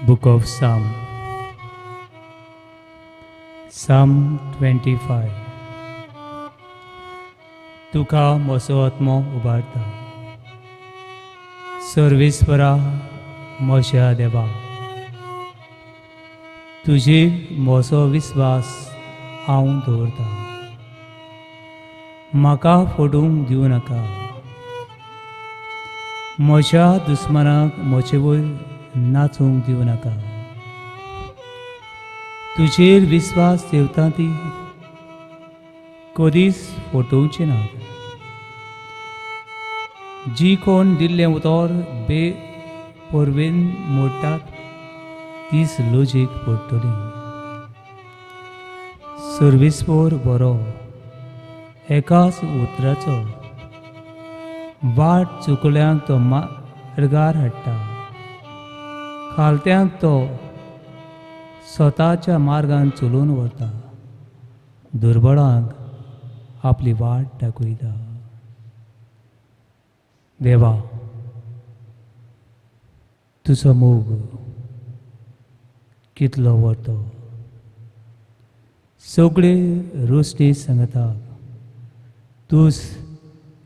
Book of Psalm, Psalm 25. तुका म्हजो आत्मो उबारता, सर्वेस्परा म्हज्या देवा, तुजेर म्हजो विस्वास हांव दवरता. म्हाका फोडूंक दिवं नाका, म्हज्या दुस्मानाक म्हजे वयर नाचूंक दिवं नाका. तुजेर विस्वास ठेवता ती कदीच फटोवचे नात. जी कोण दिल्लें उतर बेपर्वेन मोडटात तीच लजेक पडटली. सर्वेस्पोर बरो एकाच उतराचो, वाट चुकल्यांक तो मार्गार हाडटा, खालत्यांक तो स्वताच्या मार्गान चलोवन व्हरता, दुर्बळांक आपली वाट दाखयता. देवा, तुजो मोग कितलो व्हरतो, सगळे रोसणी सांगता तूं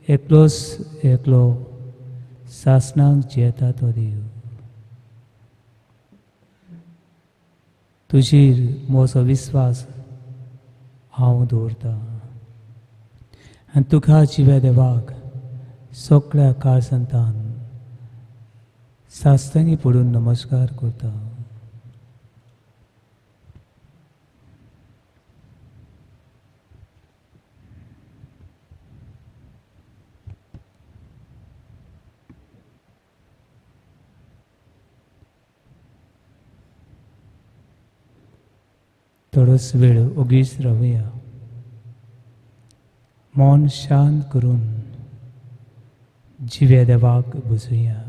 एकलोच एकलो सासणाक जियेता तो देव. तुजेर म्हजो विस्वास हांव दवरता आनी तुका जिव्या देवाक सगळ्या काळसंतान सास्तंगी पडून नमस्कार करता. थोडोच वेळ ओगीच रावया, मन शांत करून जिव्या देवाक बसुया.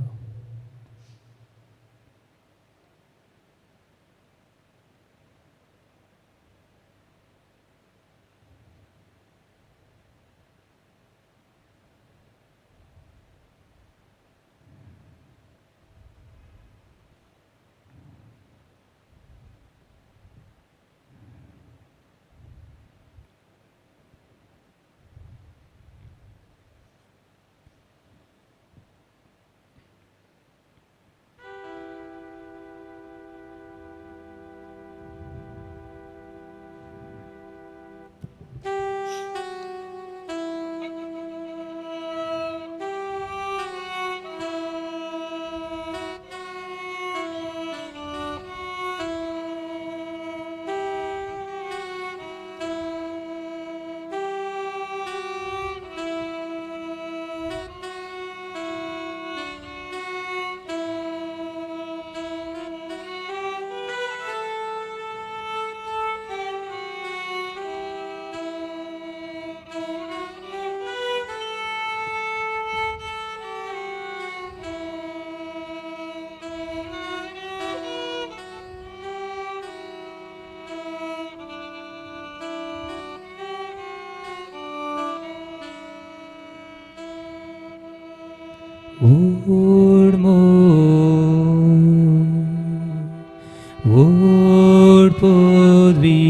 वोड पदवी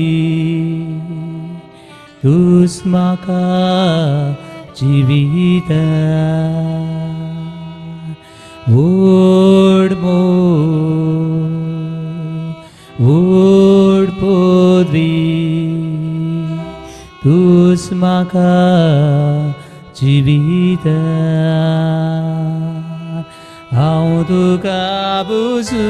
तूच म्हाका जिविता, वोड वोड पदवी तूच म्हाका जिविता. हांव तुका बुजू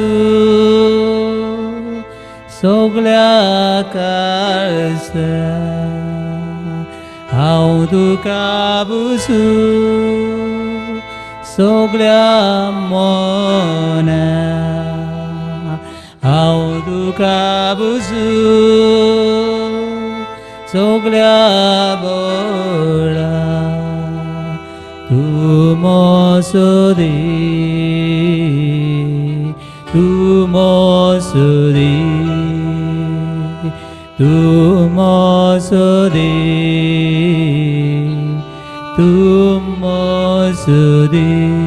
सगळ्या काळसा, हांव तुका बुजू सगळ्या मना, हांव तुका बुजू सगळ्या बळा. तूं म्हजो देव, तूं म्हजो देव, तूं म्हजो देव, तूं म्हजो देव.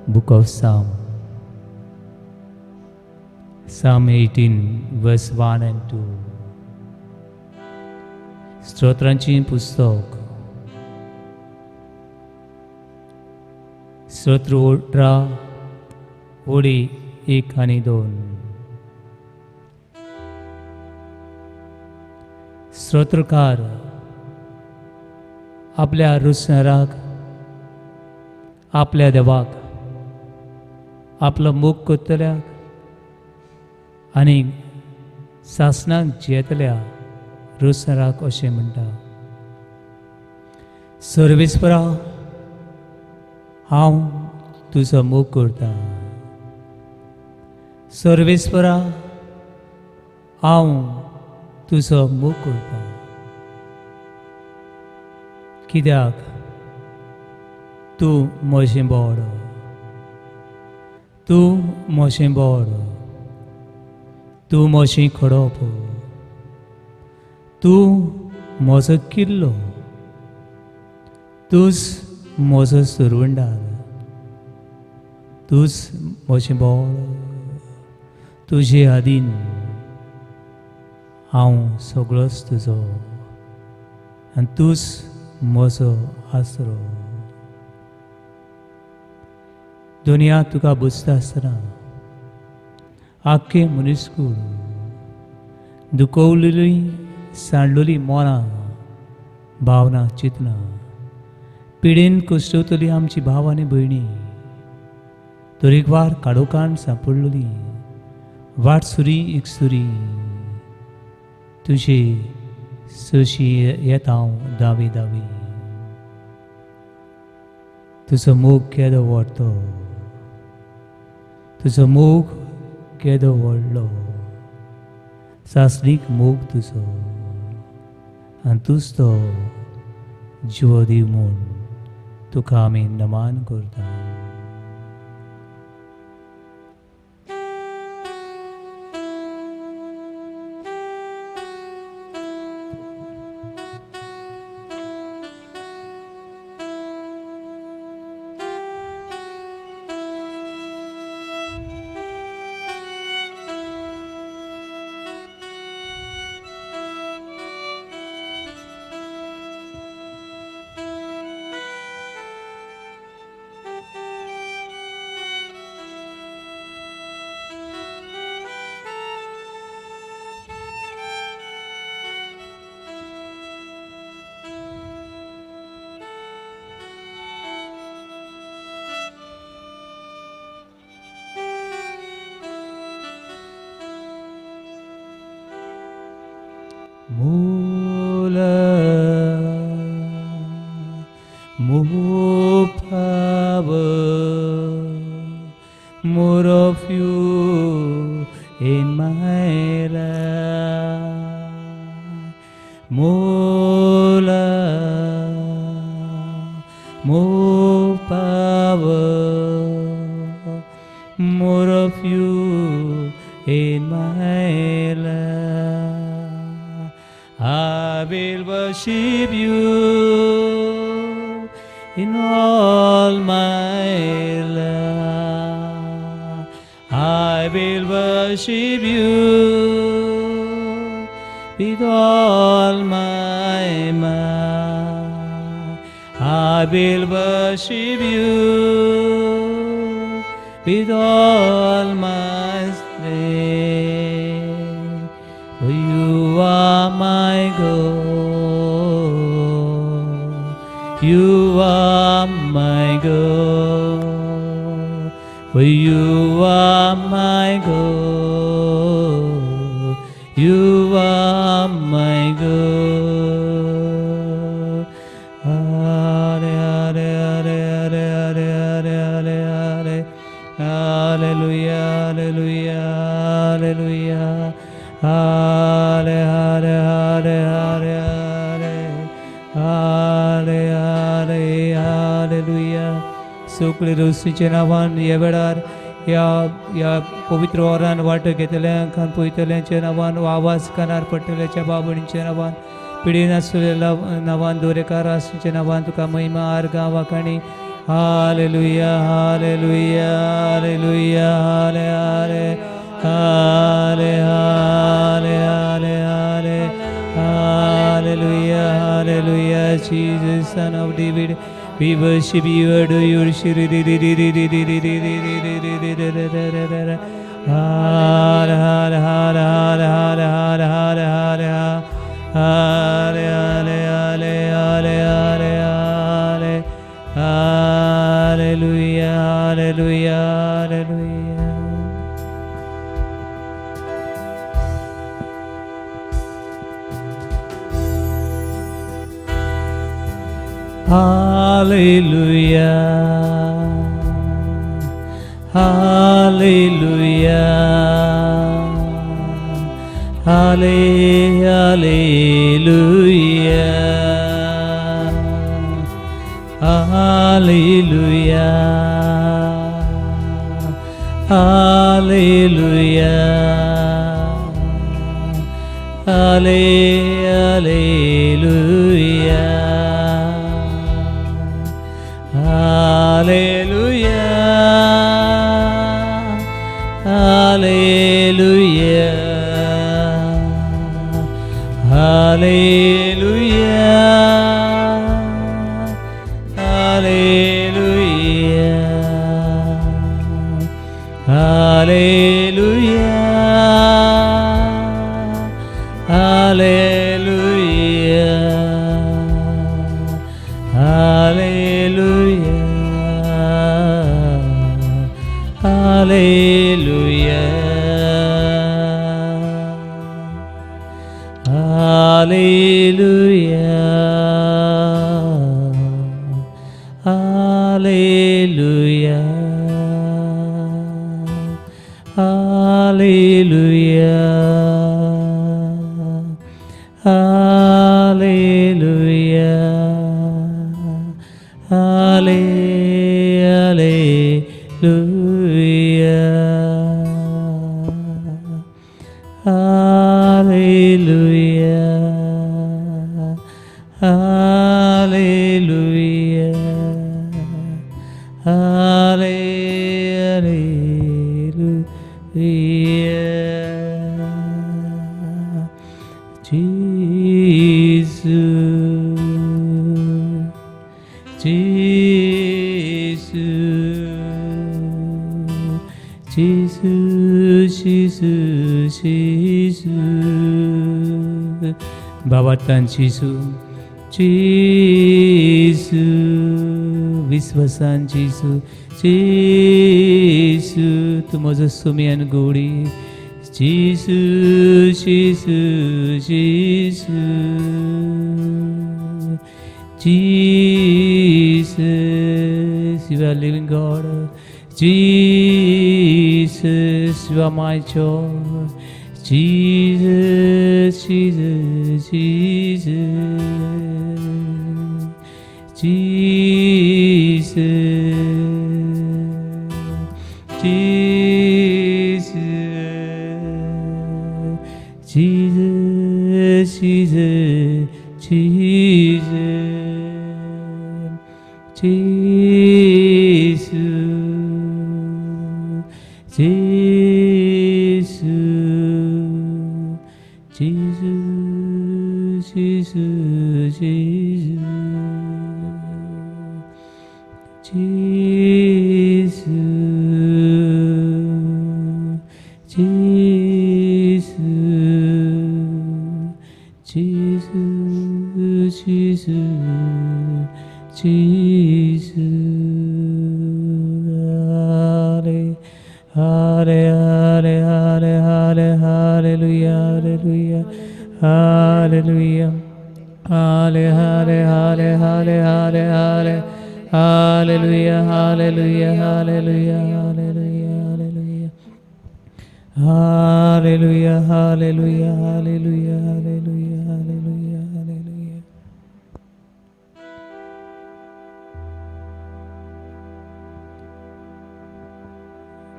Book of Psalm, Psalm 18 verse 1 and 2. स्तोत्रांची पुस्तक, स्तोत्र 18 ओळी 1 आनी 2. स्तोत्रकार आपल्या रुसणाराक, आपल्या देवाक, आपलो मोग करतल्याक आनी सासणाक जियेतल्या रुसणाराक अशें म्हणटा, सर्वेस्परा, हांव तुजो मोग करतां. सर्वेस्परा, हांव तुजो मोग करतां. कित्याक तूं म्हजें बळ, तूं म्हजें बळ, तूं म्हजें खडप, तूं म्हजो किल्लो, तूंच म्हजो सुरवंडार, तूंच म्हजें बळ, तुजे आदीन हांव सगळोच तुजो आनी तूंच म्हजो आसरो. दुनिया तुका बुजता आसतना आख्खें मनीसकूळ दुखवलेली सांडलेली मनां, भावना, चिंतनां, पिडेन कश्टवतली आमची भाव आनी भयणी, तरेकवार काळोखान सांपडलेली वाट सुरी एक सुरी, तुजे सशी येता हांव दावी दावी. तुजो मोग केदो व्हडलो, तुजो मोग केदो व्हडलो, सासणीक मोग तुजो आनी तूंच तो जिवो दी म्हूण तुका आमी नमान करता. More power, more of you in my life, more love, more power, more of you in my life. I will worship you in all my life. I will worship you with all my might. I will worship you with all my strength. For you are my God. You are my God. For you are my God. You are my God. Hare Hare Hare Hare Hare Hare Hare Hare. Hallelujah, Hallelujah, Hallelujah. Hare Hare Hare Hare Hare. Hare Hare Hallelujah. सगळे रोसीच्या नांवान ह्या वेळार ह्या ह्या पवित्र वरान वांटो घेतल्यांक आनी पळयतल्यांच्या नांवान, आवाज कानार पडटल्याच्या बाबणीच्या नांवान, पिडेन आसलेल्या नांवान, दोरेकार आसच्या नांवान तुका महिमा, आर्गां, वाखाणी Hallelujah, hallelujah, hallelujah, hallelujah, hallelujah, hallelujah, hallelujah, hallelujah. Jesus, Son of David, we worship you, adore you. Hallelujah, hallelujah, hallelujah. Hallelujah, hallelujah, hallelujah, hallelujah, hallelujah, hallelujah. Hallelujah, hallelujah, hallelujah, hallelujah, hallelujah, hallelujah, hallelujah, hallelujah, hallelujah, hallelujah, hallelujah, hallelujah, hallelujah, hallelujah, hallelujah, hallelujah. Jesus, Jesus, Jesus, Jesus, Jesus. बाबातान जेजू, जेजू, विस्वासान जेजू, जेजू, तूं म्हजो सुम्यान गोडी. जेजू, जेजू, जेजू, Jesus, you are living God. Jesus, you are my joy. Jesus, Jesus, Jesus, Jesus, Jesus, Jesus, Jesus, Jesus, Jesus, Jesus, Jesus, Jesus, Jesus, Jesus, Jesus, Jesus, Jesus. Hare, hare, hare, hare, hallelujah, hallelujah, hallelujah. Hare, hare, hare, hare, hare, hare, hallelujah, hallelujah, hallelujah, hallelujah, hallelujah. Hallelujah, hallelujah, hallelujah, hallelujah, hallelujah, hallelujah.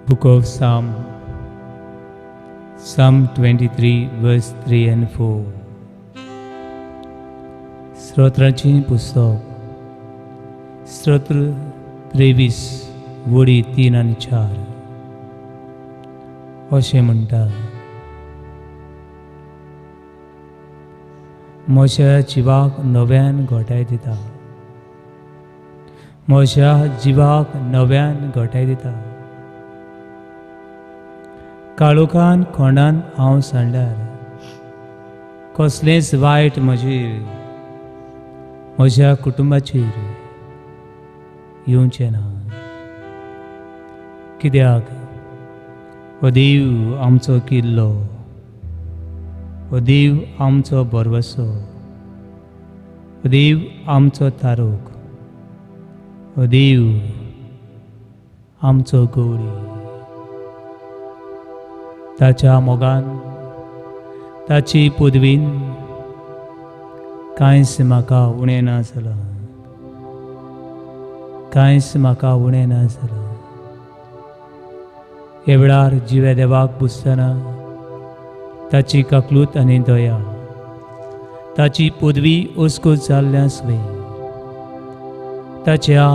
Book of Psalm, Psalm 23, verse 3 and 4. स्तोत्राचें पुस्तक, स्तोत्र 23 वळी 3 आनी 4 अशें म्हणटा, म्हज्या जिवाक नव्यान घटाय दिता, म्हज्या जिवाक नव्यान घटाय दिता. काळोखान खोंडान हांव सांडल्यार कसलेंच वायट म्हजेर म्हज्या कुटुंबाचेर येवचें ना. कित्याक हो देव आमचो किल्लो, हो देव आमचो भरवसो, हो देव आमचो तारोक, हो देव आमचो गवळी. ताच्या मोगान ताची पदवीन कांयच म्हाका उणें ना जालां, कांयच म्हाका उणें ना जालां. ह्या वेळार जिव्या देवाक पुजतना ताची काकलूत आनी दया, ताची पदवी अस्कोत जाल्ल्या आसली, ताच्या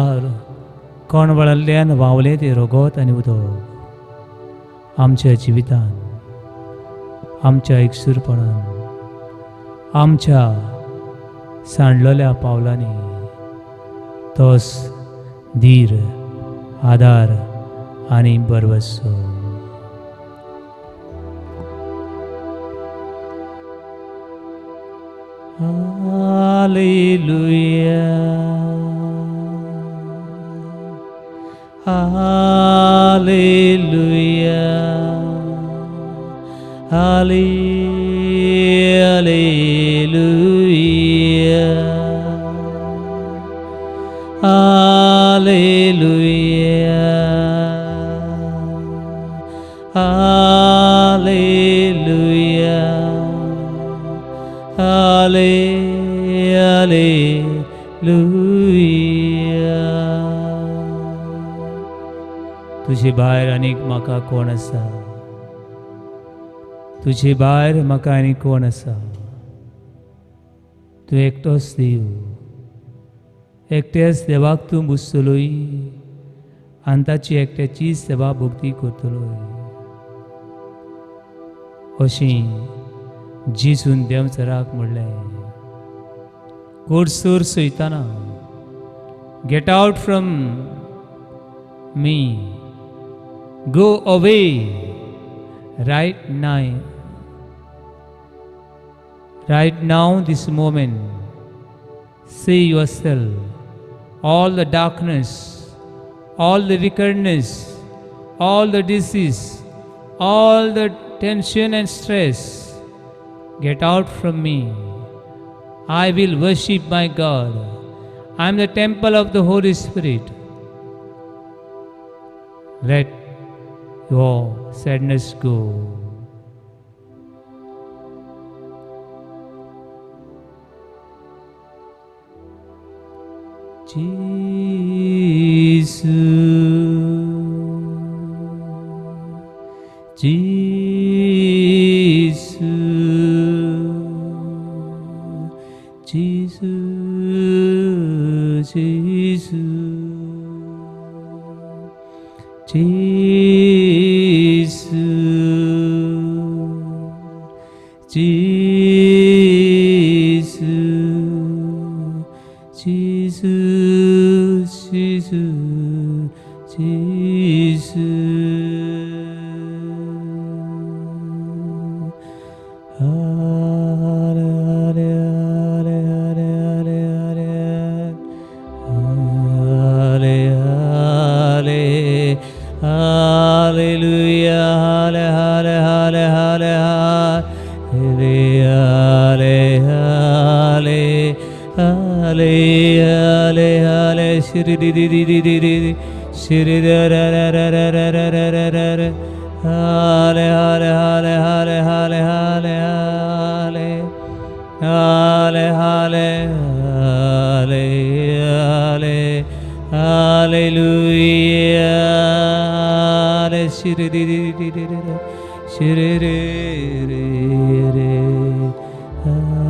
कोणवळांतल्यान व्हांवलें तें रगत आनी उदक आमच्या जिवितान, आमच्या एकसूरपणान, आमच्या सांडलेल्या पावलांनी तोच धीर, आदार आनी भरवसो. Hallelujah, hallelujah, hallelujah, hallelujah, hallelujah, hallelujah. तुजे भायर आनीक म्हाका कोण आसा? तुजे भायर म्हाका आनी कोण आसा? तूं एकटोच देव, एकट्याच देवाक तूं बुजतलोय आनी ताची एकट्याची सेवा भक्ती करतलोय अशी जेजून देंवचाराक म्हणलें. कोडसूर सयताना, get out from me, go away right now, right now this moment. See yourself, all the darkness, all the wickedness, all the disease, all the tension and stress, get out from me. I will worship my God. I am the temple of the Holy Spirit. Let your sadness go. Jesus, Jesus, Jesus, Jesus, Jesus, Jesus, Jesus, Jesus, Jesus. Hallelujah, hallelujah, hallelujah, shri di di di di di di, shri ra ra ra ra ra ra ra ra ra ra, hale hale hale hale hale hale hale hale hale hale hale hallelujah, hale shri di di di di di, shri re re re, hallelujah.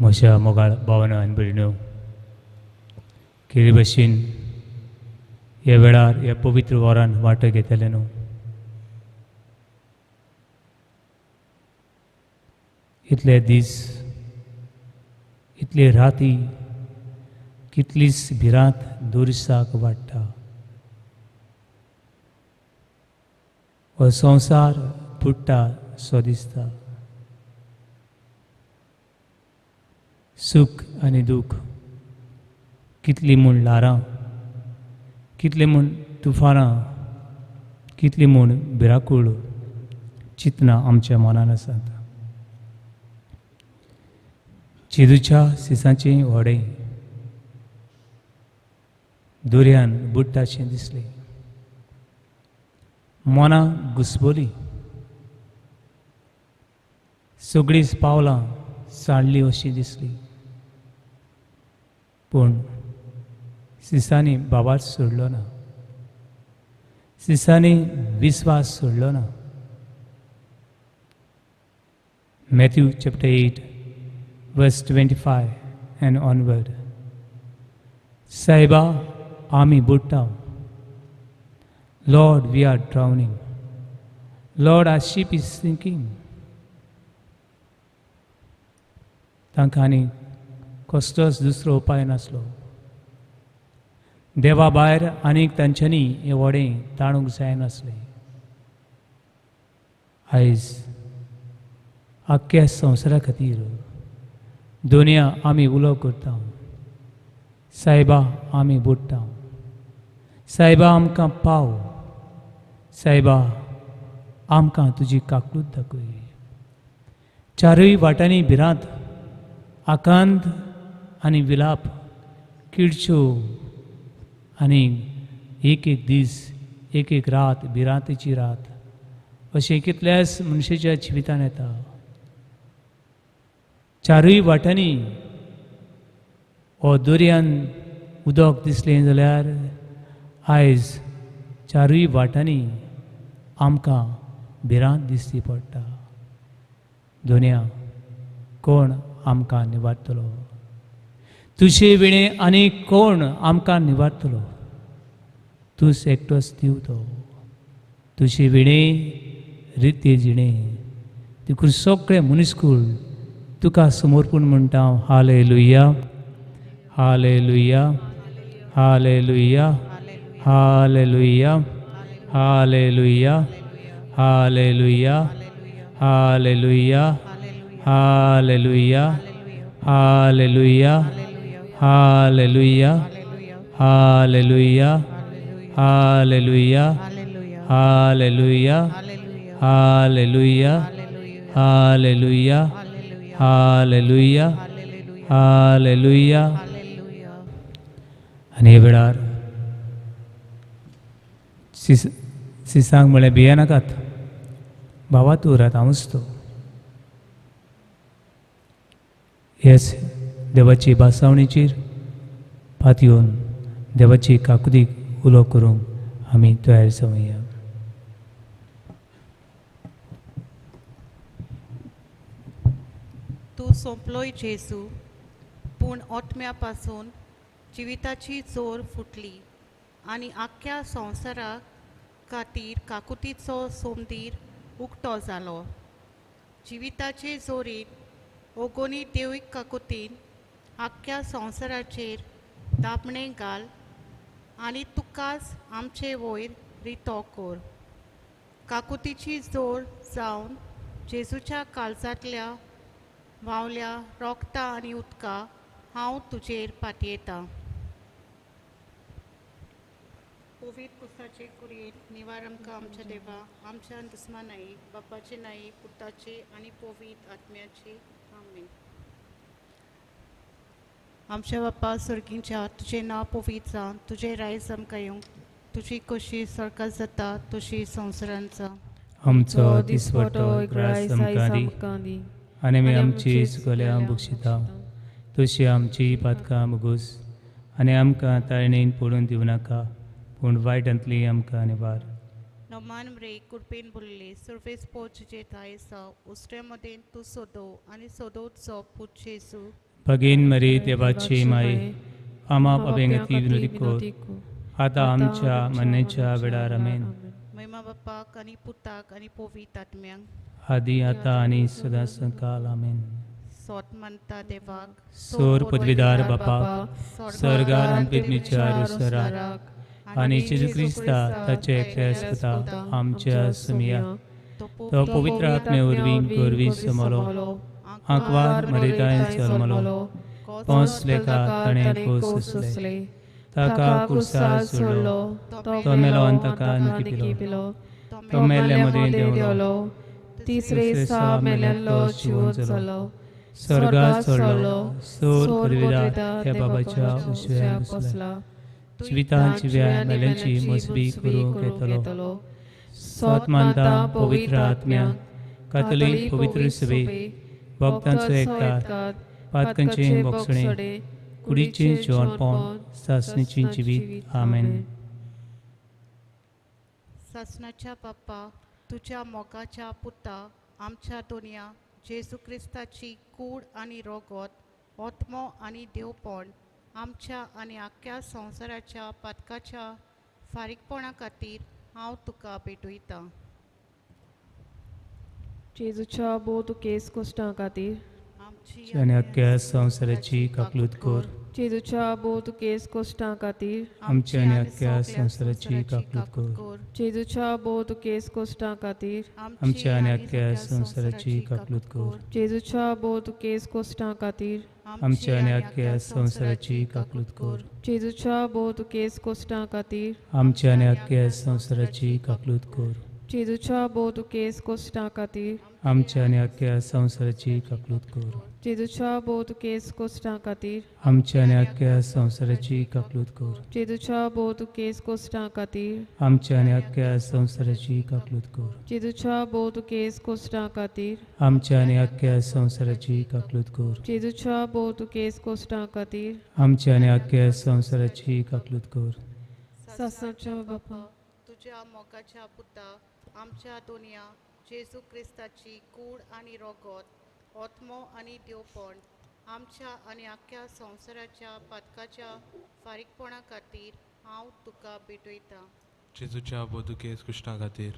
म्हज्या मोगाळ भावना आनी भयणो, केली भशेन ह्या वेळार ह्या पवित्र वरान वांटो घेतले न्हू. इतले दीस, इतले राती, कितलीच भिरांत दुरसाक वाडटा. हो संवसार बुडटा सो दिसता. सूख आनी दूख, कितलीं म्हूण ल्हारां, कितलीं म्हूण तुफानां, कितलीं म्हूण भिराकूळ चिंतनां आमच्या मनान आसात. जेजूच्या सिसाचें व्हडें दर्यान बुडटाशें दिसलें. मनां घुसबली, सगळींच पावलां सांडलीं अशीं दिसली. पूण सिसांनी बाबाच सोडलो ना, सिसांनी विस्वास सोडलो ना. Matthew chapter 8 verse 25 and onward. सायबा, आमी बुडटा. Lord, we are drowning. Lord, our ship is sinking. तांकां आनी कसलोच दुसरो उपाय नासलो. देवा भायर आनीक तांच्यांनी हें व्हडें ताणूंक जायनासलें. आयज आख्ख्या संवसारा खातीर दोनया आमी उलो करता. सायबा, आमी बुडटा. सायबा, आमकां पाव. सायबा, आमकां तुजी काकूत दाखय. चारूय वाटांनी भिरांत, आकांत आनी विलाप, किळच्यो आनी एक एक दीस, एक एक रात भिरांतेची रात अशें कितल्याच मनशाच्या जिवितान येता. चारूय वाटांनी हो दर्यान उदक दिसलें जाल्यार आयज चारूय वाटांनी आमकां भिरांत दिसची पडटा. दोनया कोण आमकां निवारतलो? तुजे विणें आनी कोण आमकां निवारतलो? तूंच एकटोच दिव तो. तुजे विणें रिते जिणें. देखून सगळें मनीसकूळ तुका समर्पण म्हणटा. Hallelujah, hallelujah, hallelujah, hallelujah, hallelujah, hallelujah, hallelujah, hallelujah, hallelujah, hallelujah, hallelujah, hallelujah, hallelujah, hallelujah, hallelujah, hallelujah, hallelujah. आनी हे वेळार सिसांक म्हळें, भियेनाकात बाबा, तूं उरात, हांवूच तो. हेच देवाची भासावणीचेर पातयेवन देवाची काकुतीक उलो करूंक आमी तयार जावया. तूं सोंपलोय जेजू, पूण ओतम्या पासून जिविताची जोर फुटली आनी आख्ख्या संवसारा खातीर काकुतीचो सोमदीर उक्तो जालो. जिविताचे जोरीन ओगोनी देवीक काकुतीन आख्ख्या संवसाराचेर दापणें घाल आनी तुकाच आमचे वयर रितो कर. काकुतीची जोर जावन जेजूच्या काळजांतल्या व्हांवल्या रोगता आनी उदका हांव तुजेर पातयेतां. पवित्र पुसाचे कुरयेन निवार आमकां आमच्या देवा, आमच्या दुस्मा नाही, बापाचे नाही, पुताचे आनी पवित्र आत्म्याचे. आमेन. आमच्या बापा सर्गींच्या, तुजें नांव पवित्र जावं, तुजें रायज आमकां येवं, तुजी कशी स्वर्गात जाता तशी संवसारांत जावं. आमचो दिसवटो ग्रास आमकां दी आनी आमी आमची चुकल्या बक्षिता तशी आमची पातकां मुगूस आनी आमकां ताळणेन पडून दिवं नाका, पूण वायटांतली आमकां निवार. नमान रे कृपेन भरले सर्वेस पोच जे थाय आसा, उश्ट्या मदें तूं सोदो आनी सोदोवचो पूत जेजू. भगीन मरी देवाची माई आमा पापेंगती विनोदी कोर आतां आमच्या मरणाच्या वेळार आमेन. महिमा बापाक आनी पुताक आनी पवित्र आत्म्याक आदी आतां आनी सदां सकाल आमेन. सोत मानता देवाक सोर पदवीदार बापाक स्वर्गार आनी पृथ्वीच्या रुसराक आनी जेजू क्रिस्ता ताचे एकल्या पुता आमच्या सुमिया तो पवित्र आत्मे वरवीं गोरवी समलो आंकवार मरिताय जल्मलो पोंस लेखा ताणें कोस सोंसले ताका कुर्सार सोडलो तो मेलो आनी ताका निकिपिलो तो मेल्ल्या मदीं देंवलो तिसरे दिसा मेल्यांतलो जिवंत जालो स्वर्गार चडलो सोर पदवीदार त्या बाबाच्या उजव्यान बसला जिवितान जिव्या मेल्यांची मोजबी करूंक येतलो. सोत मानता पवित्र आत्म्या कातली पवित्र सभे भक्तांचो एकतार पातकांचें बोगसणें कुडीचें जिवनपण सासणीचें जिवीत आमेन. सासणाच्या बाप्पा तुज्या मोगाच्या पुता आमच्या दोनया जेजू क्रिस्ताची कूड आनी रोगोत आत्मो आनी देवपण आमच्या आनी आख्ख्या संवसाराच्या पातकाच्या फारीकपणा खातीर हांव तुका भेटयतां. जेजूच्या भोव दुखेस्त कश्टां खातीर आमची आनी अख्ख्या संवसाराची काकलूत कर. जेजूच्या भोव दुखेस्त कश्टां खातीर आमच्या आनी अख्ख्या संवसाराची काकलूत कर. जेजूच्या भोव दुखेस्त कश्टां खातीर आमच्या आनी अख्ख्या संवसाराची काकलूत कर. जेजूच्या भोव दुखेस्त कश्टां खातीर आमच्या आनी अख्ख्या संवसाराची काकलूत कर. जेजूच्या भोव दुखेस्त कश्टां खातीर आमच्या आनी अख्ख्या संवसाराची काकलूत कर. जेजूच्या भोव दुखेस्त कश्टां खातीर आमच्या आनी अख्ख्या संवसाराची काकलूत कर. जेजूच्या भोव दुखेस्त कश्टां खातीर आमच्या आनी अख्ख्या संवसाराची काकलूत कर. जेजूच्या भोव दुखेस्त कश्टां खातीर आमच्या आनी अख्ख्या संवसाराची काकलूत कर. जेजूच्या भोव दुखेस्त कश्टां खातीर आमच्या आनी अख्ख्या संवसाराची काकलूत कर. जेजूच्या भोव दुखेस्त कश्टां खातीर आमच्या आनी अख्ख्या संवसाराची काकलूत कर. सासणाच्या बापा तुज्या मोगाच्या पुता आमच्या दोनया जेजू क्रिस्ताची कूड आनी रोगोत आत्मो आनी देवपण आमच्या आनी आख्ख्या संवसाराच्या पातकाच्या फारीकपणा खातीर हांव तुका भेटयतां. जेजूच्या भोव दुखेस्त कश्टां खातीर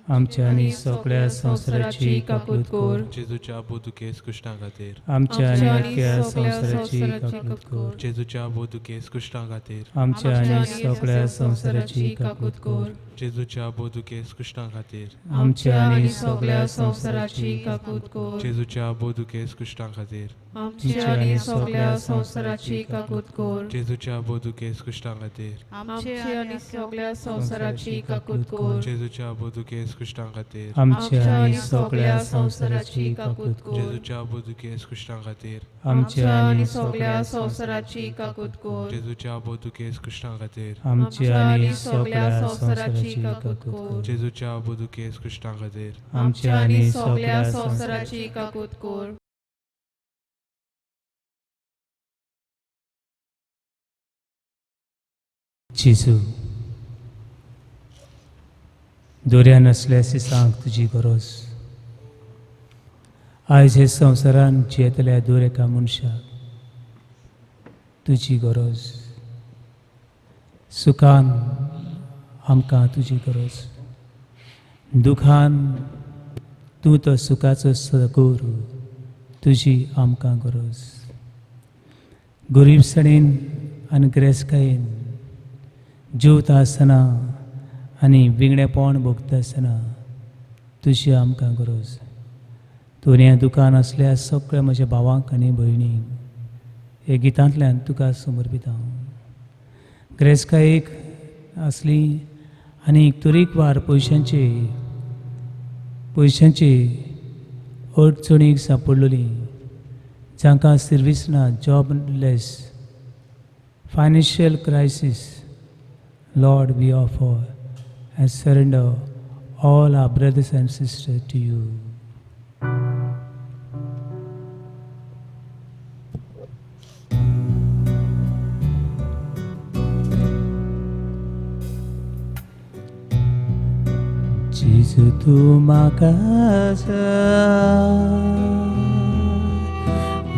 आमच्या आनी सगळ्या संवसाराची काकलूत कर. जेजूच्या भोव दुखेस्त कश्टां खातीर आमच्या आनी अख्ख्या संवसाराची काकलूत कर. जेजूच्या भोव दुखेस्त कश्टां खातीर आमच्या आनी सगळ्या संवसाराची काकलूत कर. जेजूच्या भोव दुखेस्त कश्टां खातीर आमच्या आनी सगळ्या संवसाराची काकूत कर. जेजूच्या भोव दुखेस्त कश्टां खातीर आमच्या आनी सगळ्या संवसाराची काकूत कर. जेजूच्या भोव दुखेस्त कश्टां खातीर आमच्या आनी सगळ्या संवसाराची काकूत कर. जेजूच्या भोव दुखेस्त कश्टां खातीर आमच्या आनी सगळ्या संवसाराची काकूत कर. जेजूच्या भोव दुखेस्त कश्टां खातीर आमच्या आनी सगळ्या संवसाराची काकूत कर. जेजूच्या भोव दुखेस्त कश्टां खातीर आमच्या आनी सगळ्या संवसाराची काकूत कर. जेजूच्या भोव दुखेस्त कश्टां खातीर आमच्या आनी सगळ्या संवसाराची काकूत कर. जेजू दोऱ्या नासल्या सांग तुजी गरज. आयज हे संवसारान जियेतल्या दर एका मनशाक तुजी गरज. सुखान आमकां तुजी गरज, दुखान तूं तो सुखाचो सगोर, तुजी आमकां गरज. गरिबसाणेन आनी गिरेस्तकायेन जेवता आसतना आनी विंगडेपण भोगता आसतना तुजी आमकां गरज. दोनया दुकान आसल्या सगळ्या म्हज्या भावांक आनी भयणींक हे गितांतल्यान तुका समर्पिता हांव. गिरेस्तकायेक आसली आनी तरेकवार पयशांचे अडचणीक सांपडलेली, जांकां सर्वीस ना, jobless, financial crisis, Lord, we offer and surrender all our brothers and sisters to you. Jesu tu म्हाका जाय,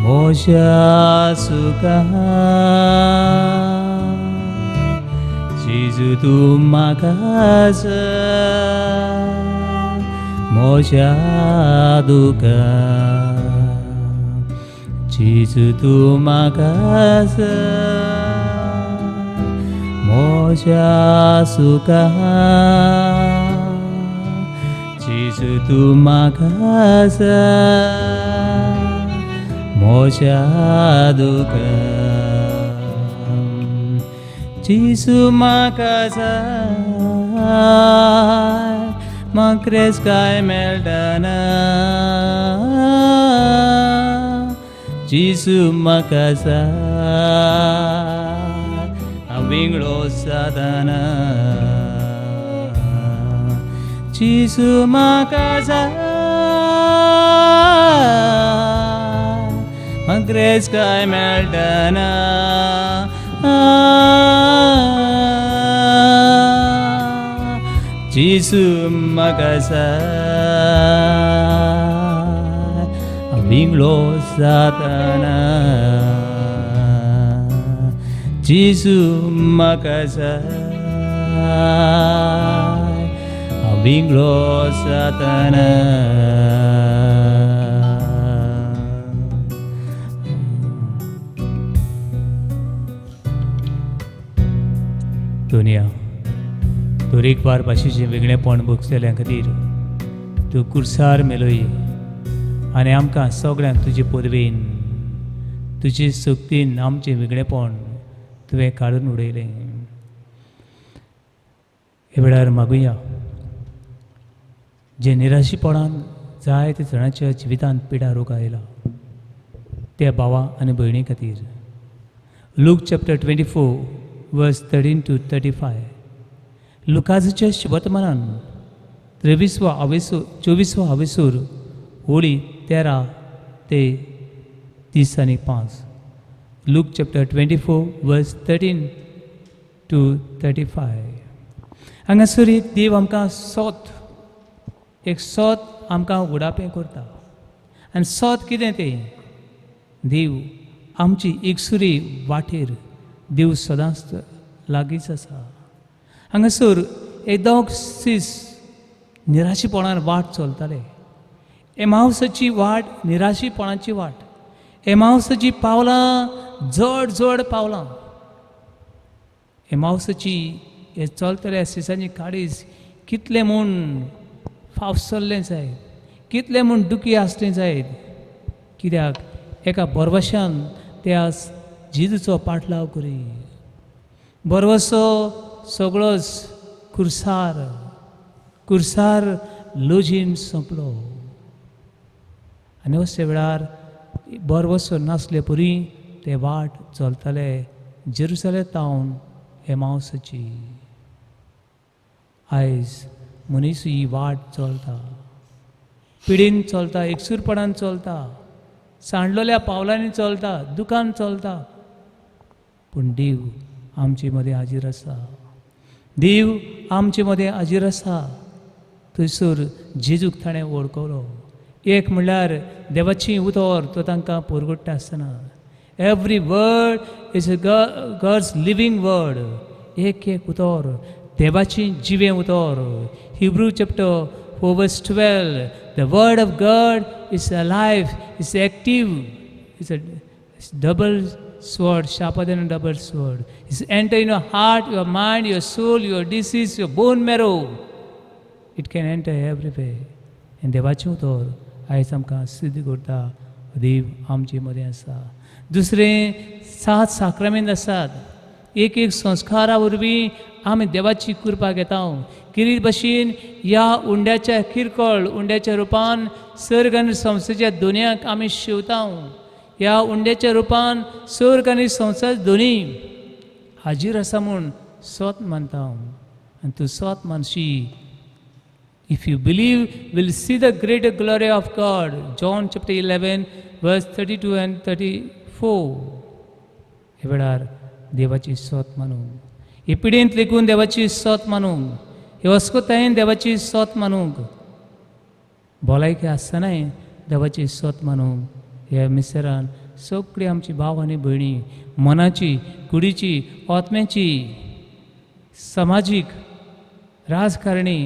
म्हज्या सुखा जेजू तूं म्हाका जाय म्हज्या दुखा जेजू तूं म्हाका जाय म्हज्या सुखा जेजू तूं म्हाका जाय म्हज्या दुखा जेजू म्हाका जाय म्हाका काय मेळटना जेजू म्हाका जाय हांव विंगळो सादना जेजू म्हाका जाय म्हाका काय मेळटना जेजू म्हाका जाय हांव विंगळो जातना जेजू म्हाका जाय हांव विंगळो जातना. दुनिया दरेकवार भाशेचें वेगळेपण भोगतल्या खातीर तूं कुर्सार मेलोय आनी आमकां सगळ्यांक तुजे पदवेन तुजे शक्तीन आमचें वेगळेपण तुवें काडून उडयलें. हे वेळार मागुया जे निराशीपणान जायते जाणांच्या जिवितांत पिडा रोग आयला त्या भावा आनी भयणी खातीर. Luke chapter 24 verse 13 to 35. लुकासाच्या शुभवर्तमानान 23वो आवेसूर 24वो आवेसूर ओळी 13 ते 35. Luke chapter 24 verse 13 to 35. हांगासर एक देव आमकां सोत एक सोत आमकां उडापें करता आनी सोत कितें तें देव आमची एकसुरी वाटेर देव सदांच लागींच आसा. हांगासर एक दोग सीस निराशीपणान वाट चलताले. एमावसाची वाट निराशीपणाची वाट. एमावसाची पावलां जड जड पावलां. एमावसाची हे चलतल्या सिसांची काळीज कितलें म्हूण फावसल्लें जायत, कितलें म्हूण दुखी आसलें जायत, कित्याक एका बरवशान त्या जेजूचो पाटलाव करी. बरवसो सगळोच कुर्सार कुर्सार लजीन सोंपलो आनी अशे वेळार बरवसो नासले परी ते वाट चलताले जेरुसलेम तावन एमावसाची. आयज मनीस ही वाट चलता, पिडीन चलता, एकसूरपणान चलता, सांडलेल्या पावलांनी चलता, दुकान चलता, पूण देव आमचे मदें हाजीर आसा. देव आमचे मदें हाजीर आसा. थंयसर जेजूक ताणें वळखलो. एक म्हणल्यार देवाची उतर तो तांकां परगट्टा आसतना every word is a God's living word. एक एक उतर देवाची जिवें उतर. Hebrew chapter 4 verse 12. The word of God is alive, is active, is a double sword, sharper than a double sword. It's enter in your heart, your mind, your soul, your disease, your bone marrow. It can enter everywhere. आनी देवाचें उतर आयज आमकां सिद्ध करता देव आमचे मदें आसा. दुसरें सात साक्रामेंत आसात. एक एक संस्कारा वरवीं आमी देवाची कृपा घेता. किरीत भशेन ह्या उंड्याच्या किरकोळ उंड्याच्या रुपान सर्ग आनी संस्थेच्या दोनयाक आमी शिवता. ह्या उंड्याच्या रुपान सर्ग आनी संवसार दोनी हाजीर आसा म्हूण सोत मानता आनी तूं सोत Manshi. If you believe, will see the greater glory of God. John chapter 11 verse 32 and 34. हे वेळार देवाची सोत मानूंक, हे पिडेंत लेगून देवाची सोत मानूंक, हे अस्कोतायेन देवाची सोत मानूंक, भलायकी आसतनाय देवाची सोत मानूंक ह्या मिसरान सगळी आमची भाव आनी भयणी मनाची, कुडीची, आत्म्याची, समाजीक, राजकारणी,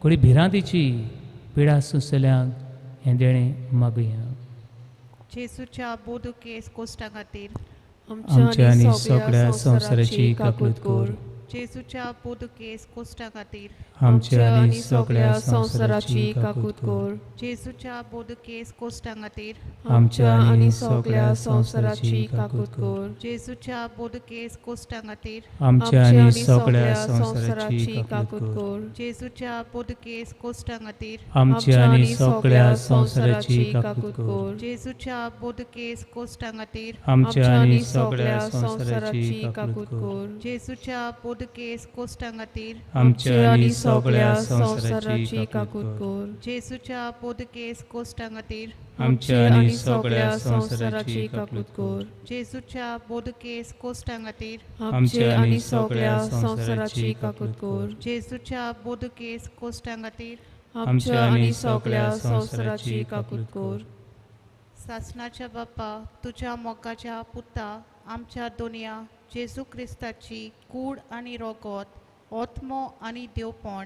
कुडी भिरांतीची पिडा सोंसतल्यांक हें देणें मागुया. जेजूच्या बोदुकेस कोश्टा खातीर, आमच्या आनी सगळ्या संवसाराची काकूत कर. जेजूच्या बोदुकेस कोश्टा खातीर, आमच्या आनी सगळ्या संवसाराची काकूत कर. जेजूच्या बोदुकेस कोश्टा खातीर, आमच्या आनी सगळ्या संवसाराची काकूत कर. जेजूच्या बोदुकेस कोश्टा खातीर, आमच्या आनी सगळ्या संवसाराची काकूत कर. जेजूच्या बोदुकेस कोश्टा खातीर, आमच्या आनी सगळ्या संवसाराची काकूत कर. जेजूच्या बोदुकेस कोश्टा खातीर, आमच्या आनी सगळ्या संवसाराची काकूत कर. जेजूच्या बोदुकेस कोश्टा खातीर, आमच्या आनी सगळ्या संवसाराची काकूत कर. जेजूच्या बोदुकेस कोश्टा खातीर, आमच्या आनी सगळ्या संवसाराची काकूत कर. जेजूच्या बोदुकेस कोश्टा खातीर, आमच्या आनी सगळ्या संवसाराची काकूत कर. जेजूच्या बोदुकेस कोश्टा खातीर, आमच्या आनी सगळ्या संवसाराची काकूत कर. सासणाच्या बापा, तुज्या मोगाच्या पुता आमच्या दोनया जेजू क्रिस्ताची कूड आनी रोगोत, आत्मो आनी देवपण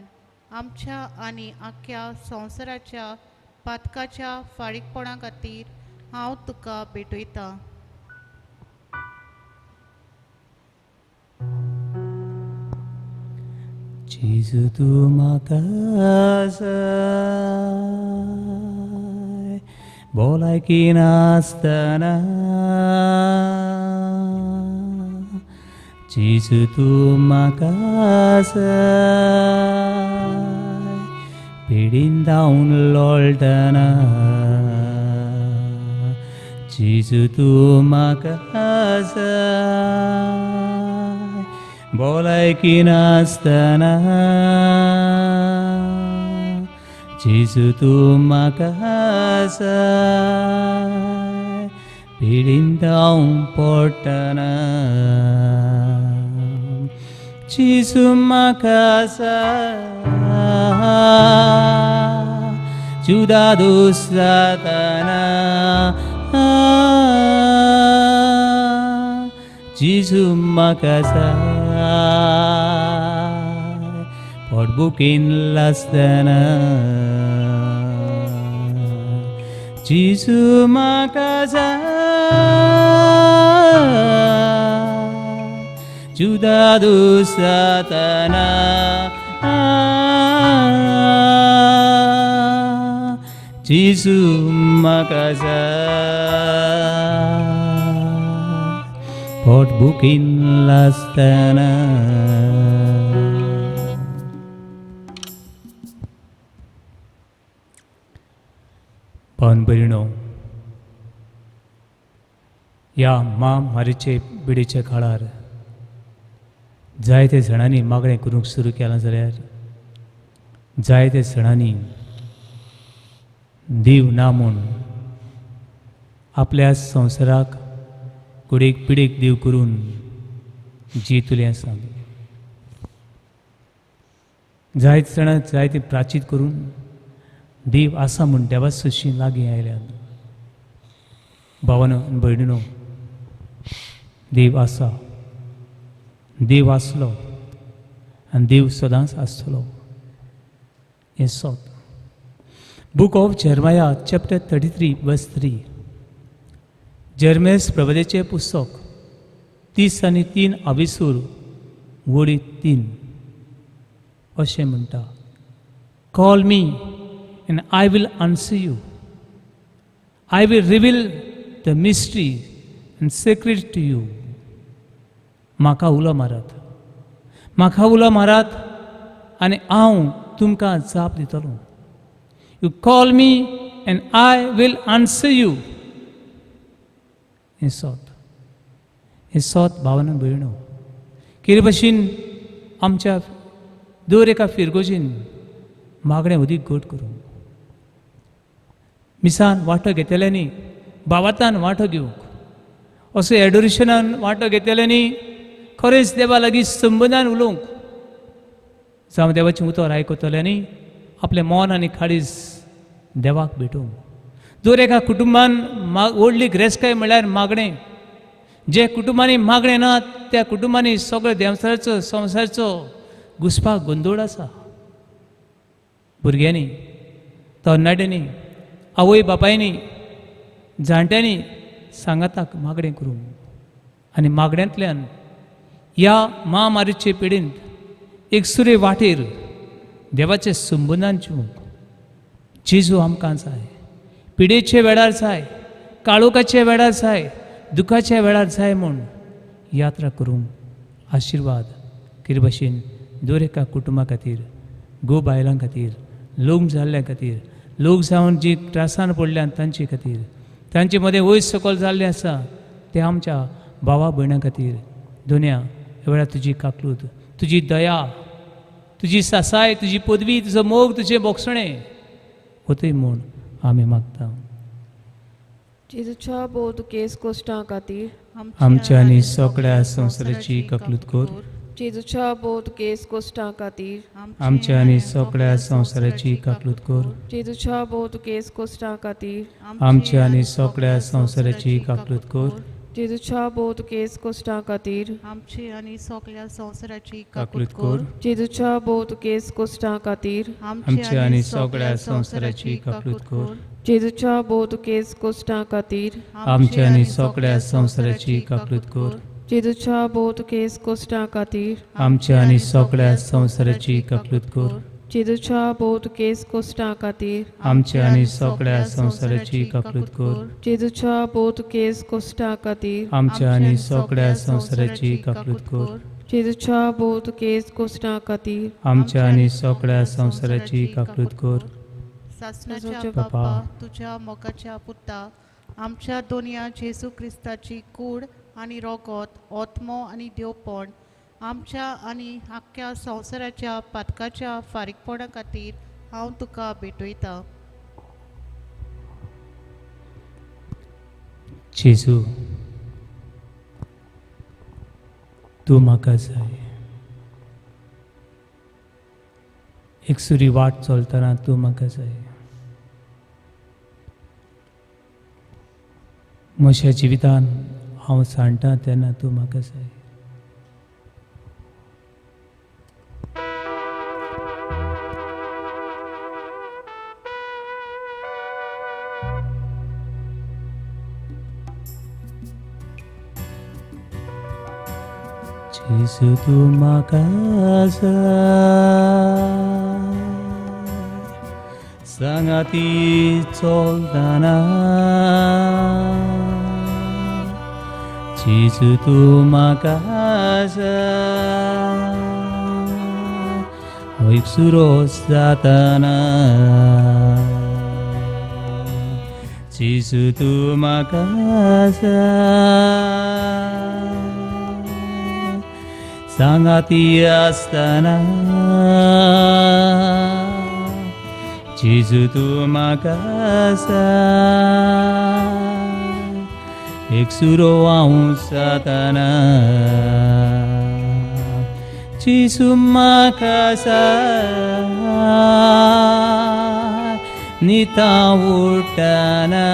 आमच्या आनी आख्ख्या संवसाराच्या पातकाच्या फारीकपणा खातीर हांव तुका भेटयतां. जेजू तूं म्हाका जाय, भलायकी नासतना. जेजू तूं म्हाका जाय, पिडीन धांवन लोळटना. जेजू तूं म्हाका जाय, भलायकी नासतना. जेजू तूं म्हाका जाय, पिडीन धांवन पडटना. जेजू म्हाका जाय, जुदा दुसातना. जेजू म्हाका जाय, पोटबुकीन लासतना. जेजू म्हाका जाय, जुदा दुसातना. जेजू म्हाका जाय, पोटबुकीन लासतना. भावन भयणो, ह्या मा मारीचे पिडेच्या काळार जायते जाणांनी मागणें करूंक सुरू केलां जाल्यार जायते जाणांनी देव ना म्हूण आपल्या संवसाराक कुडीक पिडेक देव करून जियेतले आसा. जायते जाणां जायते प्राचीत करून देव आसा म्हूण देवा सशी लागीं आयल्यात. भावानो आनी भयणीनो, देव आसा, देव आसलो आनी देव सदांच आसतलो हें सत. Book of Jeremiah chapter 33 verse 3. जेरमेस प्रबदेचें पुस्तक 33 आविसूर वळी 3 अशें म्हणटा, call me and I will answer you, I will reveal the mystery and secret to you. म्हाका उलो मारात, म्हाका उलो मारात आनी हांव तुमकां जाप दितलो. You call me and I will answer you. हें सत, हें सत भावना भयणो. कितें भशेन आमच्या दर एका फिरगोजीन मागणें उदीक घट करूंक, मिसान वांटो घेतल्यांनी बावातान वांटो घेवंक, असो एडोरेशनान वांटो घेतल्यांनी खरेंच देवा लागीं संबंदान उलोवंक, जावं देवाचें उतर आयकतल्यांनी आपलें मन आनी खाडीस देवाक भेटोवंक, दर एका कुटुंबान व्हडली ग्रेसकाय म्हणल्यार मागणें. जे कुटुंबांनी मागणें ना त्या कुटुंबांनी सगळे देंवचाराचो संवसाराचो घुसपाक गोंदोळ आसा. भुरग्यांनी, तरणाट्यांनी, आवय बापायनी, जाणट्यांनी सांगाताक मागणें करूंक आनी मागण्यांतल्यान ह्या महामारीचे पिडींत एकसुरे वाटेर देवाचे संबंदान जिवंक जेजू आमकां जाय. पिडेचे वेळार जाय, काळोखाचे वेळार जाय, दुखाच्या वेळार जाय म्हूण यात्रा करूंक आशिर्वाद कितें भाशेन दर एका कुटुंबा खातीर, घोव बायलां खातीर, लग्न जाल्ल्या खातीर, लोक जावन जी त्रासान पडल्यात तांचे खातीर, तांचे मदें वयर सकयल जाल्लें आसा ते आमच्या भावा भयणां खातीर. दोनया ह्या वेळार तुजी काकलूत, तुजी दया, तुजी सासाय, तुजी पदवी, तुजो मोग, तुजें बोगसणें वतय म्हूण आमी मागता. जेजूच्या भोव दुखेस कोश्टां खातीर, आमच्या आनी सगळ्या संवसाराची काकलूत कर. जेजूच्या भोव दुखेस कोश्टां खातीर, आमच्या आनी सगळ्या संवसाराची काकलूत कर. जेजूच्या भोव दुखेस कोश्टां खातीर, आमच्या आनी सगळ्या संवसाराची काकलूत कर. जेजूच्या भोव दुखेस कोश्टां खातीर, आमची आनी सगळ्या संवसाराची काकलूत कर. जेजूच्या भोव दुखेस कोश्टां खातीर, आमच्या आनी सगळ्या संवसाराची काकलूत कर. जेजूच्या भोव दुखेस कोश्टां खातीर, आमच्या आनी सगळ्या संवसाराची काकलूत कर. जेजूच्या भोव दुखेस कोश्टां खातीर, आमच्या आनी सगळ्या संवसाराची काकलूत कर. जेजूच्या भोव दुखेस कोश्टां खातीर, आमच्या आनी सगळ्या संवसाराची काकलूत कर. जेजूच्या भोव दुखेस कोश्टां खातीर, आमच्या आनी सगळ्या संवसाराची काकलूत कर. जेजूच्या भोव दुखेस कोश्टां खातीर, आमच्या आनी सगळ्या संवसाराची काकलूत कर. सासणाच्या बापा, तुज्या मोगाच्या पुता आमच्या दोनया जेजू क्रिस्ताची कूड आनी रोगोत, आत्मो आनी देवपण आमच्या आनी आख्ख्या संवसाराच्या पातकाच्या फारीकपणा खातीर हांव तुका भेटयतां. जेजू तूं म्हाका जाय. एकसुरी वाट चलतना तूं म्हाका जाय. म्हज्या जिवितान हांव सांडटा तेन्ना तूं म्हाका जाय. जेजू तूं म्हाका जाय, सांगाती चलतना. जेजू तूं म्हाका जाय, हांव एकसुरो जातना. जेजू तूं म्हाका जाय, सांगाती आसतना. जेजू तूं म्हाका जाय, एकसुरो हांव जातना. जेजू म्हाका जाय, न्हिता उठ्ठना.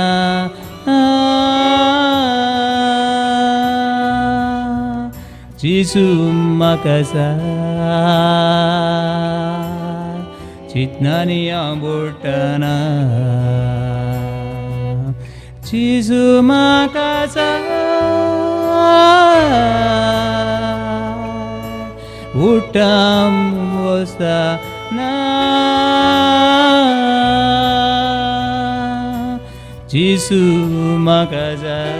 जेजू म्हाका जाय, चिंतनांनी हांव बुडटना. जेजू म्हाका जाय, उठ्ठा बसतना. जेजू म्हाका जाय,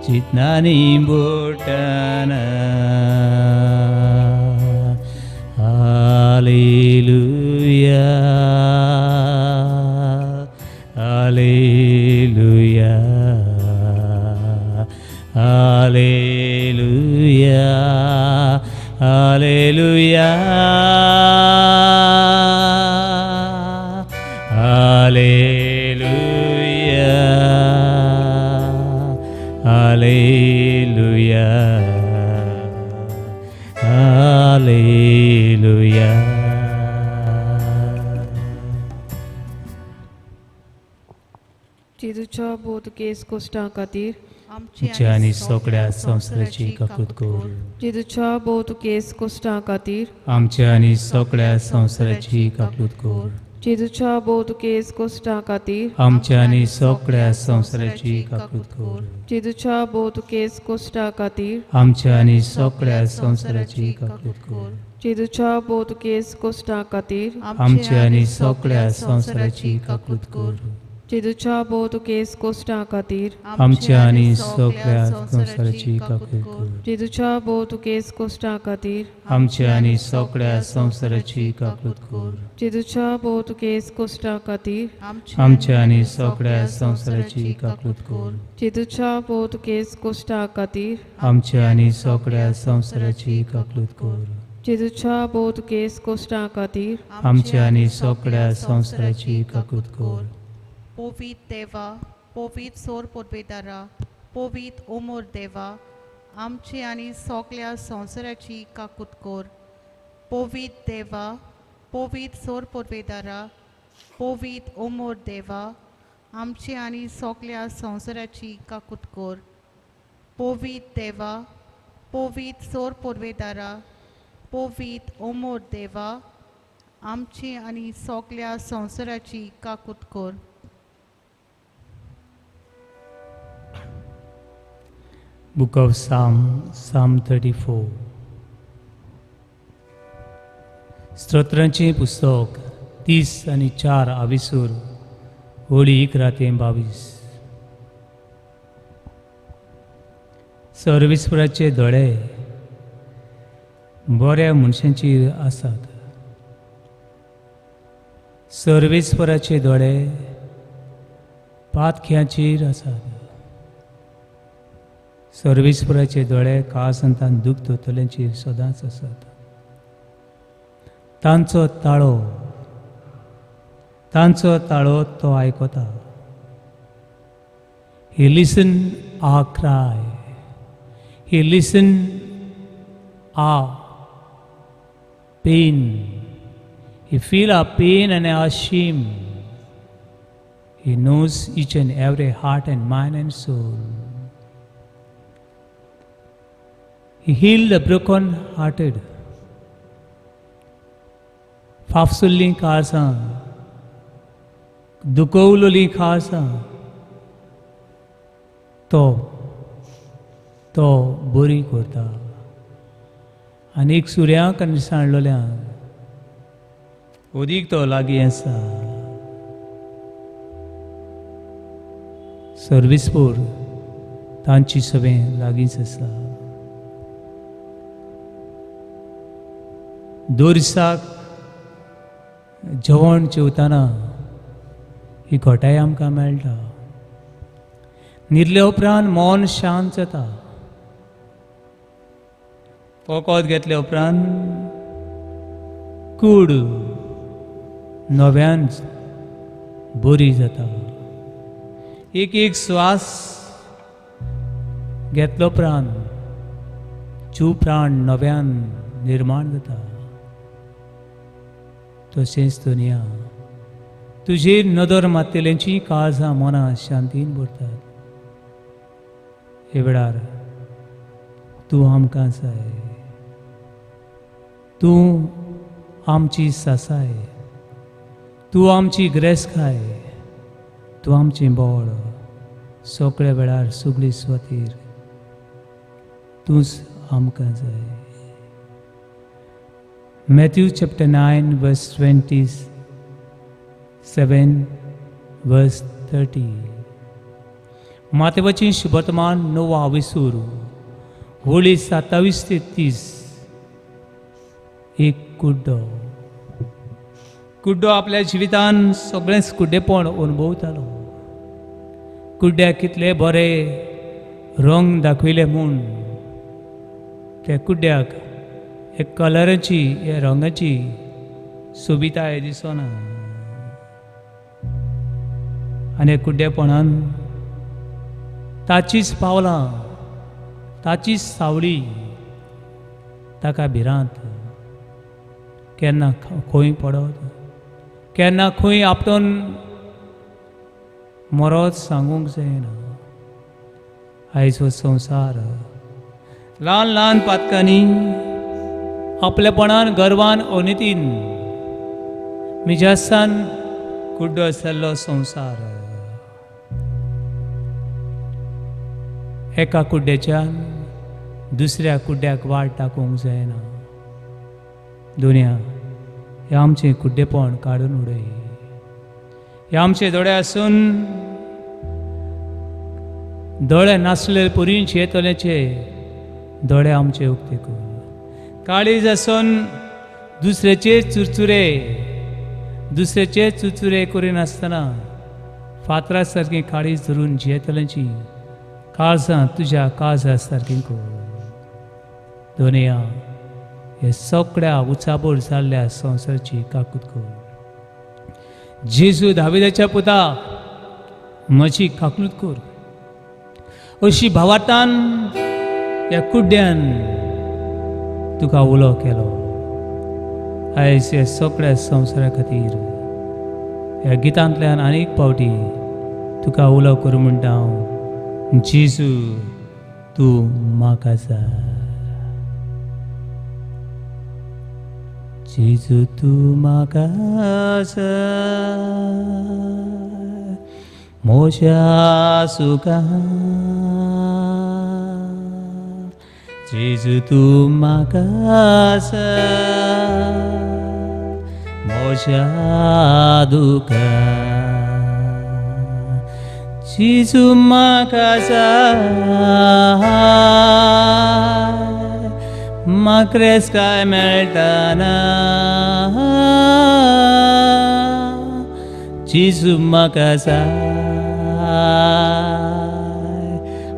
चिंतनांनी बुडटना. हालेलुया, हालेलुया, हालेलुया, हालेलुया, हालेलुया, हालेलुया, हालेलुया. जेजूच्या बोधकेस कोश्टां खातीर, आमच्या आनी सगळ्या संवसाराची काकूत कर. जेजूच्या बोधकेस कोश्टां खातीर, आमच्या आनी सगळ्या संवसाराची काकूत कर. जेजूच्या बोधकेस कोश्टां खातीर, आमच्या आनी सगळ्या संवसाराची काकूत कर. जेजूच्या बोधकेस कोश्टां खातीर, आमच्या आनी सगळ्या संवसाराची काकूत कर. जेजूच्या बोधकेस कोश्टां खातीर, आमच्या आनी सगळ्या संवसाराची काकूत कर. जेजूच्या बोधकेस कोश्टां खातीर, आमच्या आनी सगळ्या संवसाराची काकूत कर. जेजूच्या बोधकेस कोश्टां खातीर, आमच्या आनी सगळ्या संवसाराची काकूत कर. जेजूच्या बोधकेस कोश्टां खातीर, आमच्या आनी सगळ्या संवसाराची काकूत कर. जेजूच्या बोधकेस कोश्टां खातीर, आमच्या आनी सगळ्या संवसाराची काकूत कर. जेजूच्या बोधकेस कोश्टां खातीर, आमच्या आनी सगळ्या संवसाराची काकूत कर. पवित देवा, पवित सोर पोरबेदारा, पवित ओमोर देवा, आमची आनी सगळ्या संवसाराची काकूत कर. पवित देवा, पवित सोर पोरबेदारा, पवित ओमोर देवा, आमची आनी सगळ्या संवसाराची काकूत कर. पवित देवा, पवित सोर पोरबेदारा, पवित ओमोर देवा, आमची आनी सगळ्या संवसाराची काकूत कर. Book of Psalm, Psalm 34. स्तोत्रांचें पुस्तक 34 आविसूर होळी 11 ते 22. सर्वेस्पराचे दोळे बऱ्या मनशांचेर आसात. सर्वेस्पराचे दोळे पातख्यांचेर आसात. सर्वेस्पराचे दोळे काळसंतान दुख दोतल्यांचेर सदांच आसात. तांचो ताळो तो आयकता. He listen our cry, he listen our pain, he feel our pain and our shame. He knows each and every heart and mind and soul. He healed the broken hearted. फाफसुल्लीं काळसां, दुखवलोलीं काळसां तो तो बरी करता. आनी एक सुर्यांक आनी सांडलोल्यांक अदीक तो लागीं आसा. सर्विसपूर तांची सगळें लागींच आसा. दोरसाक जेवण जेवतना ही घोटाय आमकां मेळटा. न्हिदले उपरांत मन शांत जाता. वखद घेतले उपरांत कूड नव्यान बरी जाता. एक एक श्वास घेतलो उपरांत जीव प्राण नव्यान निर्माण जाता. तशेंच दुनिया तुजेर नदर मारतल्यांची काळजां मनां शांतीन भरतात. हे वेळार तूं आमकां जाय, तूं आमची सासाय, तूं आमची ग्रेसकाय, तूं आमचें बळ. सगळ्या वेळार सगळी स्वातीर तूंच आमकां जाय. Matthew chapter 9 verse 27 verse 30. मातेवाची शुभवर्तमान 9 आविसूर Holi 27 ते 30. एक कुड्डो कुड्डो आपल्या जिवितान सगळेंच कुड्डेपण अनुभवतालो. कुड्ड्याक कितले बरे रंग दाखयले म्हूण त्या कुड्ड्याक एक कलराची ह्या रंगाची सोबिताय दिसना. आनी कुड्डेपणान ताचीच पावलां, ताचीच सावळी ताका भिरांत. केन्ना खंय पडत, केन्ना खंय आपटून मरत सांगूंक जायना. आयज हो संवसार ल्हान ल्हान पातकांनी, आपलेपणान, गर्वान, अनितीन, मिजासान कुड्डो आशिल्लो संवसार. एका कुड्ड्याच्यान दुसऱ्या कुड्ड्याक वाट दाखोवंक जायना. दुनिया हें आमचें कुड्डेपण काडून उडय. हे आमचे दोळे आसून दोळे नासले पुरींच येतल्याचे दोळे आमचे उक्ते कर. काळीज आसून दुसऱ्याचे चुरचुरे दुसऱ्याचे चुरचुरे करिनासतना फातरा सारकी काळीज धरून जियेतल्याची काळजां तुज्या काळजा सारकी कर. दोनया हे सगळ्या उचाबोर जाल्ल्या संवसाराची काकूत कर. जेजू दाविदाच्या पुता म्हजी काकूत कर अशी भावार्थान ह्या कुड्ड्यान तुका उलो केलो. आयज ह्या सगळ्या संवसारा खातीर ह्या गितांतल्यान आनीक फावटी तुका उलो करूं म्हणटा हांव, जेजू तूं म्हाका जाय. जेजू तूं म्हाका जाय म्हज्या सुखान. जेजू तूं म्हाका जाय म्हज्या दुखान. जेजू म्हाका जाय म्हाका काय मेळटाना. जेजू म्हाका जाय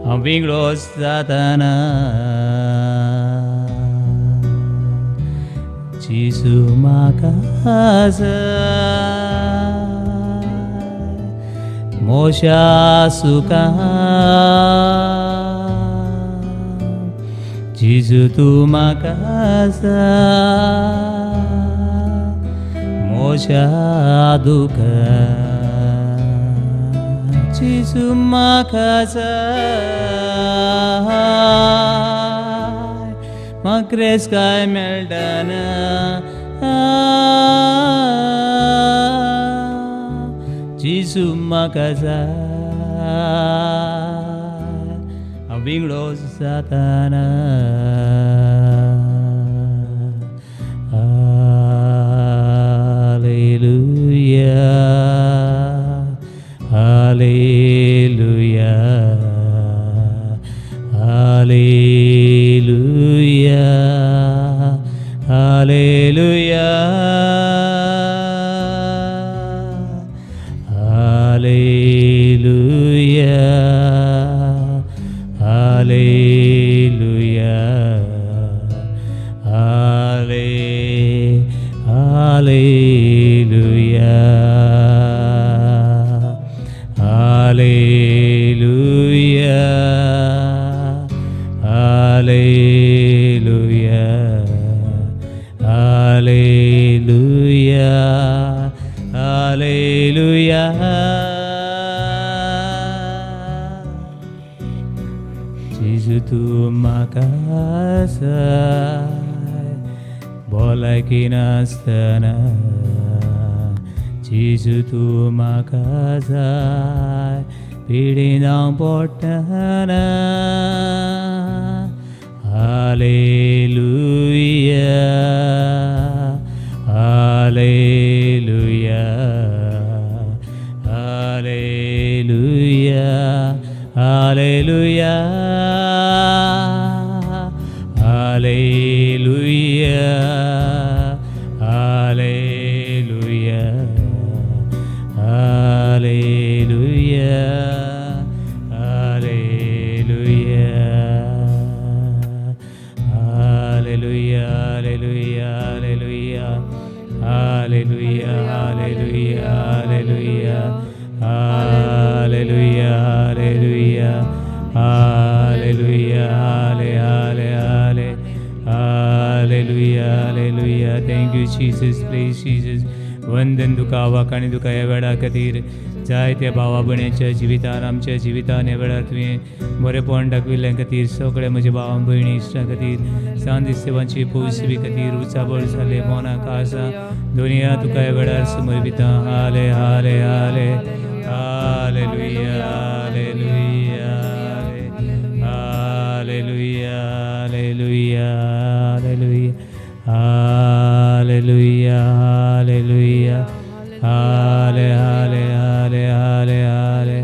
हांव विंगडो जाताना. जेजू म्हाका जाय म्हज्या सुखान. जेजू तूं म्हाका जाय म्हज्या दुखान. जेजू म्हाका जाय म्हाका काय मेळटाना. जेजू म्हाका जाय हांव विंगडो जाताना. हालेलुया हालेलुया हालेलुया हालेलुया हालेलुया हालेलुया हाले हालेलुया हालेलुया हालेलुया हालेलुया हालेलुया. जेजू तूं म्हाका जाय भलायकी नासतना. जेजू तूं म्हाका जाय पिडीन हांव पडटना. हालेलुया हालेलुया हालेलुया हालेलुया हालेलुया हालेलुया हालेलुया हालेलुया हालेलुया हालेलुया हालेलुया हालेलुया हालेलुया हालेलुया हालेलुया हालेलुया हाले हाले हाले हालेलुया hallelujah. Thank you Jesus. Praise Jesus. वंदन तुका आवाक आनी तुका ह्या वेळा खातीर जायत्या भावा भयणीच्या जिवितान आमच्या जिवितान ह्या वेळार तुवें बरेपण दाखयल्ल्या खातीर सगळे म्हज्या भावा भयणी इश्टां खातीर सांत सेवांची पयसुबी खातीर उचाबळ जाले मनाक आसा दुनिया तुका ह्या वेळार समर्पिता. हाले हाले हाले hallelujah hallelujah hallelujah hallelujah hallelujah hallelujah hallelujah हाले हाले हाले हाले हाले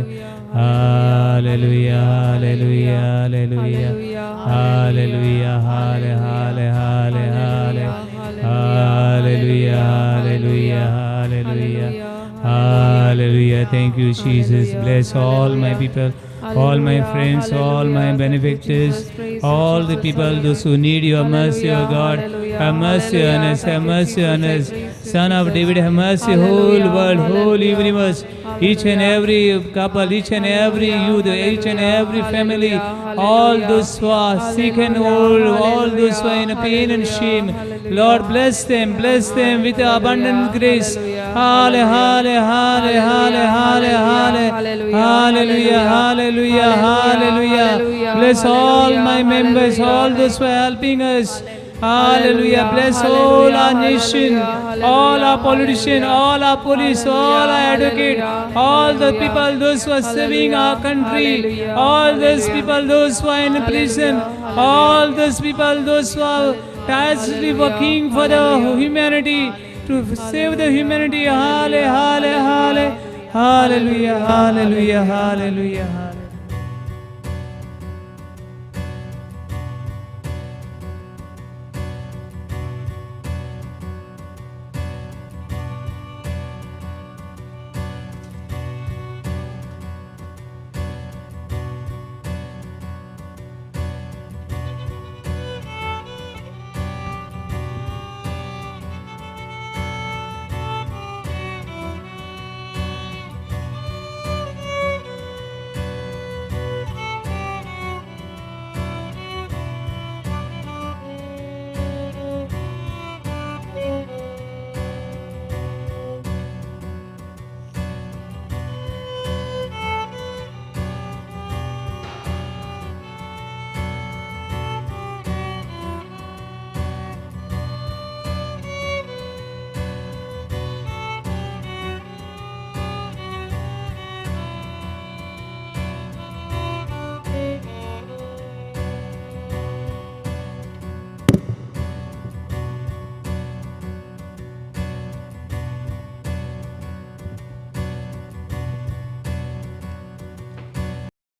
हालेलुया हालेलुया हालेलुया हालेलुया हाले हाले हाले हाले hallelujah hallelujah hallelujah hallelujah. Thank you, Jesus. Bless all my people, all my friends, all my benefactors, all the people, those who need your mercy, O God. Have mercy on us, have mercy on us. Son of David, have mercy, whole world, whole universe, each and every couple, each and every youth, each and every family, all those who are sick and old, all those who are in pain and shame. Lord, bless them with abundant grace. Halle, halle, halle, halle, halle, halle, hallelujah, hallelujah, hallelujah. Bless all my members, all those who are helping us. Hallelujah. Bless all our nation, all our politicians, all our police, all our advocate, all the people, those who are serving our country, all those people, those who are in prison, all those people, those who are tirelessly working for the humanity, to save the humanity. Halle, halle, halle. Hallelujah, hallelujah, hallelujah.